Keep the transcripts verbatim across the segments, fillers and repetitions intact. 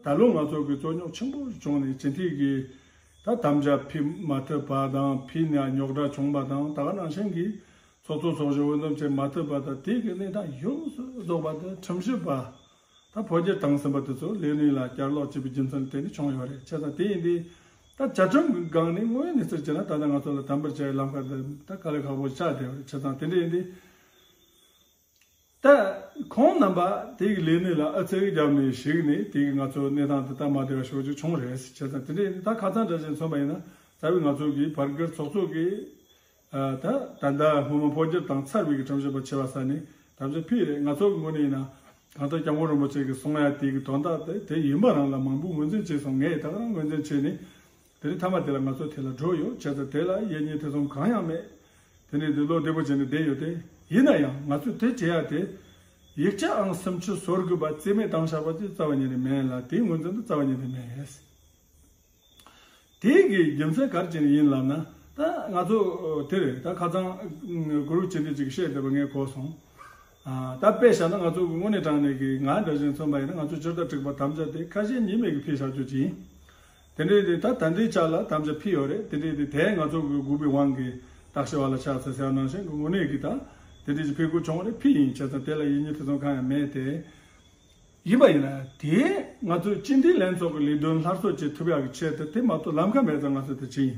ད་ལོ་ང་ཚོ་གི་རྩོད་རྙོག་ཆེན་པོ་བྱུང་ནས་སྤྱི་འཐུས་ཀྱི་ད་དམ་བཅའ་ཕུལ་མ་ཐུབ་པ་དང་ཕུལ་ནས་རྙོག་དྲ་བྱུང་བ་དང་ད་ག་ནང་བཞིན་གྱི་ཚོགས་གཙོ་ཚོགས་གཞོན་འོས་འདེམས་བྱེད་མ་ཐུབ་པ་དང་དེ་གི་གནས་སྟངས་ཡོངས་སུ་རྫོགས་པ་དེ་ཁྲིམས་ཞིབ་པ་ད་འཕོ་འགྱུར་བཏང་ཟིན་པ་དེ་ཚོ་ལས་གནས་ལ་བསྐྱར་ལོག་བྱས་པའི་རྒྱུ་མཚན་དེ་ནི་བྱུང་ཡོད་རེད། བྱས་ཙང་དེ་ཡིན་དུས་ད་བཅའ་ཁྲིམས་ཀྱི་སྒང་ནས་དངོས་ཡོད་གནས་ཚུལ་བྱས་ན་ད་ལྟ་ང་ཚོ་ལ་དམ་པར་བྱ་བའི་ལམ་ཁ་དེ་ད་དཀའ་ལས་ཁག་པོ་ཆགས་བསྡད་ཡོད་རེད། བྱས་ཙང་དེ་འདྲ་ཡིན་དུས། ད་ཁོང་རྣམ་པ་དེ་གི་ལས་གནས་ལ་ཨ་ཙི་བརྒྱབ་ནས་ཞུགས་ནས་དེ་གི་ང་ཚོ་གནས་སྟངས་དེ་ལྟ་མ་བདེ་བ་ཤོར་རྒྱུ་བྱུང་རེད། བྱས་ཙང་དེ་འདྲ་ཡིན་ད་ཁ་སང་འདྲ་ཞིག་མཚོན་པ་ཡིན་ན་རྩ་བའི་ང་ཚོ་གི་བར་བརྒལ་ཚོགས་གཙོ་གི་ད་ད་ལྟ་སྔོན་མ་འཕོ་འགྱུར་བཏང་ཚར་བའི་གི་ཁྲིམས་ཞིབ་པ་ཆེ་བ་ས་ནས་དམ་བཅའ་ཕུལ་རེད། ང་ཚོ་གི་ངོས་ནས་ཡིན་ན་གང་ལྟར་སྐྱབས་མགོན་རིན་པོ་ཆེ་གི་གསུང་ཡ་དེ་གི་དོན་དག་དེ་དེ་ཡིན་པ་རང་ལ་མང་པོ་ངོས་འཛིན་བྱས་སོང་། ངས་ད་ག་རང་ངོས་འཛིན་བྱས་ནས། དེ་ནས་མཐའ་མ་དེ་ལ་ང་ཚོ་དེ་ལ་འགྲོ་ཡོད། བྱས་ཙང་དེ་ལ་ཡིད་གཉིས་ཐེ་ཚོམ་གང་ཡང་མེད། དེ་ནས་དེ་བློ་བདེ་པོ་བྱས་ནས་བསྡད་ཡོད་དེ། ཡིན་ན་ཡང་ང་ཚོས་དེ་བྱེད་ཡ་དེ་ཡིག་ཆ་ཨང་སུམ་ཅུ་སོ་དགུ་པ་རྩིས་མེད་བཏང་བཞག་པ་དེ་རྩ་བ་ཉིད་ནས་མེད་ལ་དེའི་ངོས་འཛིན་དུ་རྩ་བ་ཉིད་ནས་མེད། དེའི་གི་རྒྱུ་མཚན་ག་རེ་བྱས་ནས་ཡིན་ལབ་ན་ད་ང་ཚོ་དེ་རེད། ད་ཁ་སང་གུ་རུ་སྤྱི་འཐུས་ཅིག་བཤད་བསྡད་པ་ངས་གོ་སོང་། ད་དཔེ་བཞག་ན་ང་ཚོ་གི་དངོས་གནས་དྲང་གནས་ཀྱི་ང་འདྲ་བཞིན་མཚོན་པ་ཡིན་ན་ང་ཚོ་སྤྱིར་བཏང་དྲེགས་པ་དམ་བཅའ་དེ་ཁ་ཞེ་གཉིས་མེད་ཀྱི་ཕུལ་བཞག་རྒྱུ་ཅིག་ཡིན། དེ་འདྲའི་དེ་ད་ད་ལྟའི་ཆ་ལ་དམ་བཅའ་ཕུལ་ཡོད་རེད། དེ་འདྲའི་དེ་དེ་ང་ཚོ་གི་དགོས་པའི་དབང་གིས་བརྟག་ཞིབ་པ་ལ་ཆགས་ཚེ་ཟེར་ནང་བཞིན་གྱི་དངོས་གནས་ཀྱི་ད་དེ་འདྲའི་ཅིག་ཕུལ་དགོས་བྱུང་བ་རེད། ཕུལ་ཡིན། བྱས་ཙང་དེ་ལ་ཡིད་གཉིས་ཐེ་ཚོམ་གང་ཡང་མེད་དེ། ཡིན་པ་ཡིན་ན་དེ་ང་ཚོའི་སྤྱི་འཐུས་ལྷན་ཚོགས་ཀྱི་ལས་དོན་སླར་གསོ་བྱེད་ཐུབ་ཡག་གི་ཆེད་དུ་དེ་མ་གཏོགས་ལམ་ཁ་མེད་ཙང་ང་ཚོ་དེ་བྱས་ཡིན།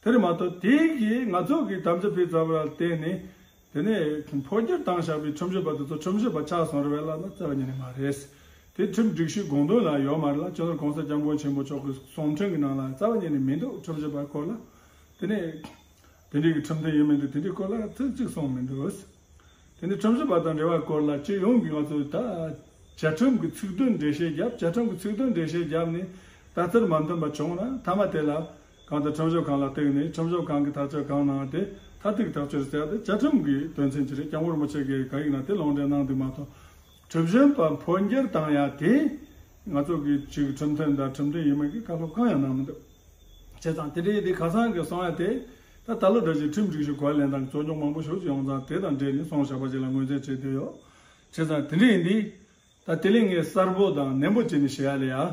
དེ་རེད་མ་གཏོགས་དེ་གིས་ང་ཚོ་གི་དམ་བཅའ་ཕུལ་ཚར་བ་ལ་བརྟེན་ནས་དེ་ནས་འཕོ་འགྱུར་བཏང་བཞག་པའི་ཁྲིམས་ཞིབ་པ་དེ་ཚོ་ཁྲིམས་ཞིབ་པ་ཆགས་སོང་རེད་བས་ལབ་ན་རྩ་བ་ཉིད་ནས་མ་རེད། དེ་ཁྲིམས་སྒྲིག་གཞི་དགོངས་དོན་ལ་ཡོད་མ་རེད་ལ་སྤྱི་ནོར་གོང་ས་སྐྱབས་མགོན་ཆེན་པོ་མཆོག་གི་གསུང་འཕྲིན་གྱི་ནང་ལ་རྩ་བ་ཉིད་ནས་མི་འདུག་ཁྲིམས་ཞིབ་པ་སྐོར་ལ་དེ་ནས་དེ་འདྲའི་གི་ཁྲིམས་མཐུན་ཡིན་མིན་དེ་དེ་འདྲའི་སྐོར་ལ་ཚིག་གཅིག་གསུངས་མི་འདུག་དེ་ནི་ཁྲིམས་ཞིབ་པ་དང་འབྲེལ་བའི་སྐོར་ལ་སྤྱི་ཡོངས་ཀྱི་ང་ཚོས་ད་བཅའ་ཁྲིམས་ཀྱི་ཚིག་དོན་འགྲེལ་བཤད་བརྒྱབ། བཅའ་ཁྲིམས་ཀྱི་ཚིག་དོན་འགྲེལ་བཤད་བརྒྱབ་ནས་ལྟ་ཚུལ་མ་མཐུན་པ་བྱུང་ན་མཐའ་མ་དེ་ལ་གང་ལྟར་ཁྲིམས་ཞིབ་ཁང་ལ་གཏུགས་ནས་ཁྲིམས་ཞིབ་ཁང་གིས་ཐག་གཅོད་གང་གནང་དེ་མཐར་ཐུག་ཐག་གཅོད་ཟེར་ཡ་དེ་བཅའ་ཁྲིམས་ཀྱི་དོན་ཚན་ཅིག་རེད། སྐྱབས་མགོན་རིན་པོ་ཆེ་གིས་བཀའ་ཡིག་ནང་དེ་ལུང་འདྲེན་གནང་འདུག་མ་གཏོགས་ཁྲིམས་ཞིབ་པ་འཕོ་འགྱུར་བཏང་ཡ་དེ་ང་ཚོ་གི་ཅིག་ཁྲིམས་མཐུན་དང་ཁྲིམས་མཐུན་ཡིན་མིན་གྱི་བཀའ་སློབ་གང་ཡང་གནང་མི་འདུག་བྱས་ཙང་དེ་འདྲའི་དེ་ཁ་སང་གི་གསུང་ཡ་དེ་ད་ད་ལོ་འདྲ་ཞིག་ཁྲིམས་སྒྲིག་གཞི་གོ་བ་ལེན་སྟངས་ཀྱི་རྩོད་རྙོག་མང་པོ་ཞེ་པོ་ཅིག་ཡོང་ཙང་དེ་དང་འབྲེལ་ནས་གསུང་བཞག་པ་ཅིག་ལ་ངོས་འཛིན་བྱེད་འདོད་ཡོད། བྱས་ཙང་དེ་འདྲ་ཡིན་དུས་ད་དེ་ལས་ངས་གསལ་པོ་དང་ནན་པོ་བྱས་ནས་བཤད་ཡ་ལ་ཡ།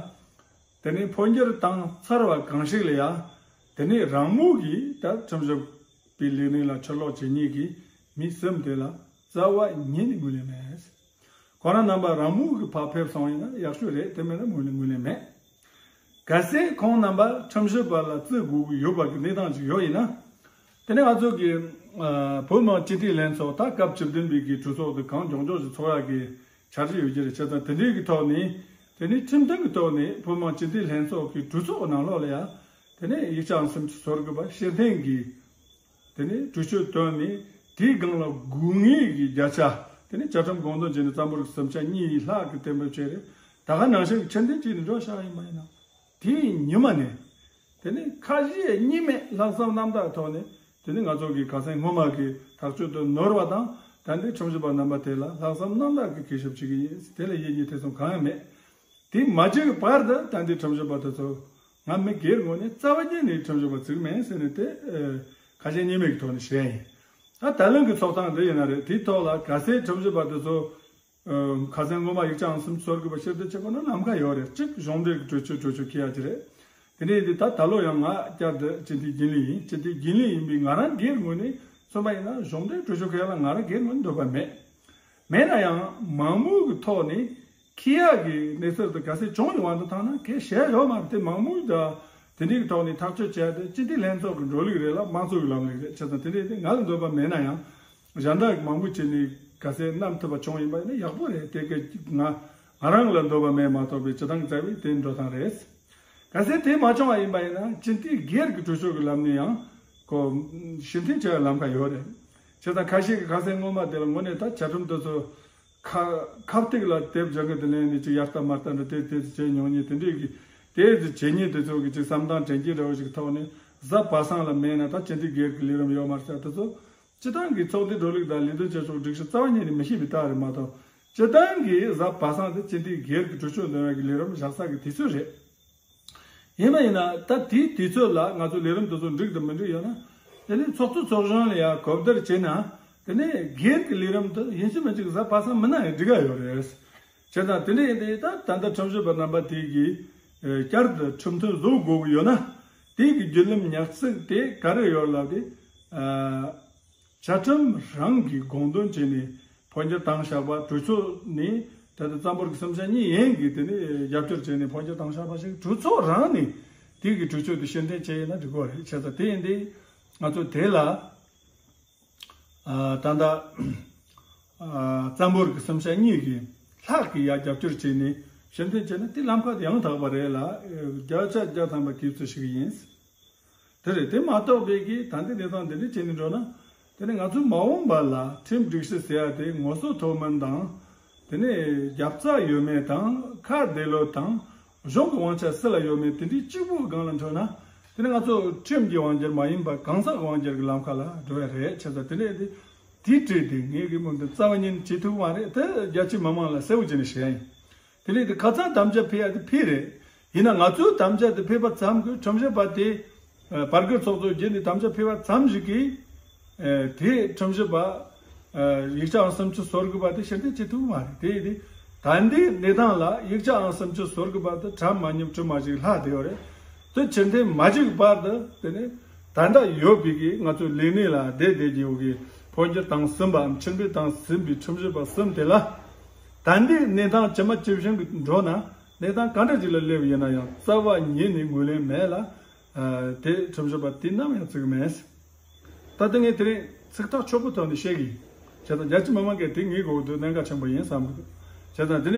དེ་ནས་འཕོ་འགྱུར་བཏང་ཚར་བ་གང་ཞིག་ལ་ཡ། དེ་ནས་རང་མོས་ཀྱིས་ད་ཁྲིམས་ཞིབ་པའི་ལས་གནས་ལ་ཕྱིར་ལོག་བྱེད་མཁན་གྱི་མི་གསུམ་དེ་ལ་རྩ་བ་ཉིད་ནས་ངོས་ལེན་མེད། ཁོ་རང་རྣམ་པ་རང་མོས་ཀྱི་ཕར་ཕེབས་སོང་ཡིན་ན་ཡག་ཤོས་རེད། དེ་མིན་ན་ངོས་ལེན་ངོས་ལེན་མེད། གལ་སྲིད་ཁོང་རྣམ་པ་ཁྲིམས་ཞིབ་པ་ལ་བརྩི་དགོས་ཀྱི་ཡོད་པ་གི་གནས་སྟངས་ཅིག་ཡོད་ཡིན་ན། དེ་ནས་ང་ཚོ་གི་ཨ་བོད་མི་མང་སྤྱི་འཐུས་ལྷན་ཚོགས་ད་སྐབས་བཅུ་བདུན་པའི་གི་གྲོས་ཚོགས་དེ་གང་མགྱོགས་མགྱོགས་ཤིག་ཚོགས་ཡག་གི་འཆར་གཞི་ཡོད་ཀྱི་རེད། བྱས་ཙང་དེ་འདྲའི་གི་ཐོག་ནས་དེ་ནས་ཁྲིམས་མཐུན་གྱི་ཐོག་ནས་བོད་མི་མང་སྤྱི་འཐུས་ལྷན་ཚོགས་ཀྱི་གྲོས་ཚོགས་ནང་ལོགས་ལ་ཡང་དེ་ནས་ཡིག་ཆ་ཨང་སུམ་ཅུ་སོ་དགུ་པ་ཕྱིར་འཐེན་གྱི་དེ་ནས་གྲོས་ཆོད་བཏོན་ནས་དེའི་སྒང་ལ་དགོས་ངེས་ཀྱི་བརྒྱ་ཆ་དེ་ནས་བཅའ་ཁྲིམས་དགོངས་དོན་བྱས་ནས་རྩ་འབོར་གྱི་སུམ་ཆ་གཉིས་ལྷག་གི་གཏན་འབེབས་བྱས་རེད། ད་ག་ནང་བཞིན་གྱི་ཕྱིར་འཐེན་བྱས་ནས་འགྲོ་བཞག་ཡིན་པ་ཡིན་ན། དེའི་ཉི་མ་ནས་དེ་ནས་ཁ་ཞེ་གཉིས་མེད་ལྷག་བསམ་རྣམ་དག་ཐོག་ནས་དེ་ནས་ང་ཚོ་གི་ཁ་སང་སྔོན་མ་གི་ཐག་གཅོད་དུ་ནོར་བ་དང་ད་ལྟའི་ཁྲིམས་ཞིབ་པ་རྣམ་པ་དེ་ལ་ལྷག་བསམ་རྣམ་དག་གི་གུས་ཞབས་བྱེད་ཀྱི་ཡིན། དེ་ལ་ཡིད་གཉིས་ཐེ་ཚོམ་གང་ཡང་མེད། དེ་མ་བྱེད་ཀྱི་བར་དུ་ད་ལྟའི་ཁྲིམས་ཞིབ་པ་དེ་ཚོ་ང་མི་སྒེར་ངོས་ནས་རྩ་བ་ཉིད་ནས་ཁྲིམས་ཞིབ་པ་བརྩི་གི་མེད་ཟེར་ནས་དེ་ཁ་ཞེ་གཉིས་མེད་ཀྱི་ཐོག་ནས་བཤད་ཡིན། ད་ད་ལན་གྱི་ཚོགས་ཐེངས་འདི་ཡིན་ན་རེད། དེའི་ཐོག་ལ་གལ་སྲིད་ཁྲིམས་ཞིབ་པ་དེ་ཚོ་ཁ་སང་སྔོན་མ་ཡིག་ཆ་ཨང་སུམ་ཅུ་སོ་དགུ་པ་ཕྱིར་བསྡུ་བྱེད་དགོས་ན་ལམ་ཁ་ཡོད་རེད། གཅིག་གཞུང་འབྲེལ་གྱི་གྲོས་ཆོད་གྲོས་ཆོད་འཁྱེར་ཡ་ཅིག་རེད། དེ་ནས་འདི་ད་ད་ལོ་ཡང་ང་བསྐྱར་དུ་སྤྱི་འཐུས་རྒྱུན་ལས་ཡིན། སྤྱི་འཐུས་རྒྱུན་ལས་ཡིན་པའི་ང་རང་སྒེར་ངོས་ནས་མཚོན་པ་ཡིན་ན་གཞུང་འབྲེལ་གྲོས་ཆོད་འཁྱེར་ཡ་ལ་ང་རང་སྒེར་ངོས་ནས་འདོད་པ་མེད། མེད་ན་ཡང་མང་མོས་ཀྱི་ཐོག་ནས་འཁྱེར་ཡག་གི་གནས་ཚུལ་དེ་གལ་སྲིད་བྱུང་ཡོང་བ་འདི་ཐང་ན་གལ་བཤད་ཡོད་མ་རེད། དེ་མང་མོས་དང་དེ་འདྲའི་གི་ཐོག་ནས་ཐག་གཅོད་བྱས་ཏེ་སྤྱི་འཐུས་ལྷན་ཚོགས་ཀྱི་འགྲོ་ལུགས་རེད་ལ་དམངས་གཙོ་གི་ལམ་ལུགས་རེད། བྱས་ཙང་དེ་འདྲའི་དེ་ང་ལ་འདོད་པ་མེད་ན་ཡང་གཞན་དག་གི་མང་མོས་བྱས་ནས་གལ་སྲིད་བསྣམས་ཐུབ་པ་བྱུང་ཡིན་པ་ཡིན་ན་ཡག་པོ་རེད། དེ་གི་ང་ང་རང་ལ་འདོད་པ་མེད་མ་གཏོགས་པའི་སྤྱི་བཏང་གི་རྩ་བའི་དེ་འགྲོ་སྟངས་རེད། གལ་སྲིད་དེ་མ་བྱུང་བ་ཡིན་པ་ཡིན་ན་སྤྱི་འཐུས་སྒེར་གྱི་གྲོས་ཆོད་ཀྱི་ལམ་ནས་ཡང་ཁོ་ཕྱིར་འཐེན་བྱ་བའི་ལམ་ཁ་ཡོད་རེད། བྱས་ཙང་ཁ་ཤས་ཀྱིས་ཁ་སང་སྔོན་མ་དེ་ལ་དངོས་གནས་ད་བཅའ་ཁྲིམས་དེ་ཚོ་ཁ་ཁ་གཏུག་ལ་དེབ་སྦྱང་གི་དེ་ལེན་ནས་ཅིག་ཡར་ལྟ་མར་ལྟ་འདྲ་དེ་དེ་ཚོ་བྱེད་མྱོང་མཁན་དེ་འདྲས་ཀྱི་དེ་ཚོ་བྱེད་མཁན་དེ་ཚོ་གི་ཅིག་བསམ་སྟངས་དྲན་སྐྱེས་འདྲ་བོ་ཞིག་གི་ཐོག་ནས་གཟའ་པ་སངས་ལ་མེད་ན་ད་སྤྱི་འཐུས་སྒེར་གྱི་ལས་རིམ་ཡོད་མ་རེད་ཟེར་དེ་ཚོ། སྤྱི་བཏང་གི་ཚོགས་སྡེ་འགྲོ་ལུགས་དང་ལས་དོན་བྱེད་ཕྱོགས་སྒྲིག་གཞི་རྩ་བ་ཉིད་ནས་མི་ཤེས་པའི་རྟགས་རེད་མ་གཏོགས། སྤྱི་བཏང་གི་གཟའ་པ་སངས་དེ་སྤྱི་འཐུས་སྒེར་གྱི་གྲོས་ཆོད་འདོན་ཡག་གི་ལས་རིམ་བཞག་ས་གི་དུས་ཚོད་རེད། ཡིན་པ་ཡིན་ན་ད་དེའི་དུས་ཚོད་ལ་ང་ཚོ་ལས་རིམ་དེ་ཚོ་འགྲིག་དང་མི་འགྲིག་ཡོད་ན། དེ་ནས་ཚོགས་གཙོ་ཚོགས་གཞོན་ལ་ཡང་གོ་བསྡུར་བྱས་ན། དེ་ནས་སྒེར་གྱི་ལས་རིམ་དེ་ཡིན་གཅིག་མིན་གཅིག་གཟའ་པ་སངས་མིན་ན་ཡང་འགྲིག་ག་ཡོད་རེད། བྱས་ཙང་དེ་འདྲ་ཡིན་དུས་ད་ད་ལྟ་ཁྲིམས་ཞིབ་པ་རྣམ་པ་དེ་གིས་ཨ་བསྐྱར་དུ་ཁྲིམས་མཐུན་བཟོ་དགོས་ཀྱི་ཡོད་ན། དེ་གི་བརྒྱུད་ལམ་ཉག་གཅིག་དེ་ག་རེ་ཡོད་ལབ་དུས། ཨ་བཅའ་ཁྲིམས་རང་གི་དགོངས་དོན་བྱས་ནས་འཕོ་འགྱུར་བཏང་བཞག་པ། གྲོས་ཚོགས་ནས་ད་ལྟ་རྩ་འབོར་གྱི་སུམ་ཆ་གཉིས་ཡན་གྱིས་དེ་ནས་རྒྱབ་སྐྱོར་བྱས་ནས་འཕོ་འགྱུར་བཏང་བཞག་པ་ཞིག་གྲོས་ཚོགས་རང་ནས་དེ་གི་གྲོས་ཆོད་དེ་ཕྱིར་འཐེན་བྱས་ཡིན་ན་འགྲིག་གི་རེད། བྱས་ཙང་དེ་ཡིན་དུས་ང་ཚོ་དེ་ལ་ཨ་ད་ལྟ་ཨ་རྩ་འབོར་གྱི་སུམ་ཆ་གཉིས་ཀྱི་ལྷག་གི་ཡ་རྒྱབ་སྐྱོར་བྱས་ནས་ཕྱིར་འཐེན་བྱས་ན་དེ་ལམ་ཁ་དེ་ཡང་དག་པ་རེད་ལ། བརྒྱ་ཆ་བརྒྱ་ཐམ་པ་གི་ཚོད་ཞིག་ཡིན། དེ་རེད། དེ་མ་གཏོགས་པའི་གི་ད་ལྟའི་གནས་སྟངས་འདི་འདྲ་བྱས་ནས་འགྲོ་ན། དེ་ནི་ང་ཚོའི་མ་འོངས་པ་ལ་ཁྲིམས་སྒྲིག་གཞི་ཟེར་ཡ་དེ་ངོ་སོ་མཐོ་དམན་དང་། དེ་ནས་རྒྱབ་རྩ་ཡོད་མེད་དང་། ཁ་བདེ་ལོས་དང་། གཞུང་གི་དབང་ཆ་སུ་ལ་ཡོད་མེད་དེ་འདྲའི་གཅིག་པུའི་སྒང་ལ་འགྲོ་ན། དེ་ནི་ང་ཚོ་ཁྲིམས་ཀྱི་དབང་སྒྱུར་མ་ཡིན་པ་གང་ཟག་དབང་སྒྱུར་གྱི་ལམ་ཁ་ལ་འགྲོ་ཡ་རེད། བྱས་ཙང་དེ་ནས་དེ་དེའི་གྲས་དེ་ངས་གི་མོ་འདི་རྩ་བ་ཉིད་ནས་བྱེད་ཐུབ་མ་རེད། དེ་རྒྱ་ཆེ་མི་མང་ལ་གསལ་པོ་བྱས་ནས་བཤད་ཡིན། དེ་ལས་དེ་ཁ་སང་དམ་བཅའ་ཕེབས་ཡ་དེ་ཕེབས་རེད། ཡིན་ན་ང་ཚོའི་དམ་བཅའ་དེ་ཕེབས་པ་ཙམ་གྱིས་ཁྲིམས་ཞིབ་པ་དེ་ཨ་བར་བརྒལ་ཚོགས་གཙོ་བརྒྱུད་ནས་དམ་བཅའ་ཕེབས་པ་ཙམ་ཞིག་གིས་ཨ་དེ་ཁྲིམས་ཞིབ་པ་ཨ་ཡིག་ཆ་ཨང་སུམ་ཅུ་སོ་དགུ་པ་དེ་ཕྱིར་འཐེན་བྱེད་ཐུབ་མ་རེད། དེ་ཡིན་དུས་ད་ལྟའི་གནས་སྟངས་ལ་ཡིག་ཆ་ཨང་སུམ་ཅུ་སོ་དགུ་པ་དེ་གྲམ་མ་ཉམས་གྲུ་མ་ཞིག་ལྷག་བསྡད་ཡོད་རེད། དེ་ཕྱིར་འཐེན་མ་བྱེད་བར་དུ་དེ་ནས་ད་ལྟ་ཡོད་པའི་གི་ང་ཚོའི་ལས་གནས་ལ་བསྡད་བསྡད་ཀྱི་ཡོད་གི་འཕོ་འགྱུར་བཏང་ཟིན་པའམ་ཕྱིར་འབུད་བཏང་ཟིན་པའི་ཁྲིམས་ཞིབ་པ་གསུམ་དེ་ལ། ད་ལྟའི་གནས་སྟངས་ཇི་མ་ཇི་བཞིན་དུ་འགྲོ་ན། གནས་སྟངས་ག་འདྲ་ཅིག་ལ་སླེབས་ཡིན་ན་ཡང་རྩ་བ་ཉིད་ནས་ངོས་ལེན་མེད་ལ། ཨ་དེ་ཁྲིམས་ཞིབ་པ་དེ་ནམ་ཡང་བརྩི་གི་མེད། ད་ལྟ་ངས་དེ་རིང་ཚིག་ཐག་ཆོད་པོ་ཐོག་ནས་བཤད་གི་ཡིན། བྱས་ཙང་རྒྱ་ཆེ་མི་མང་གིས་དེ་ངེས་དགོས་འདུག་གནད་འགག་ཆེན་པོ་ཡིན་བསམ་གི་འདུག་བྱས་ཙང་དེ་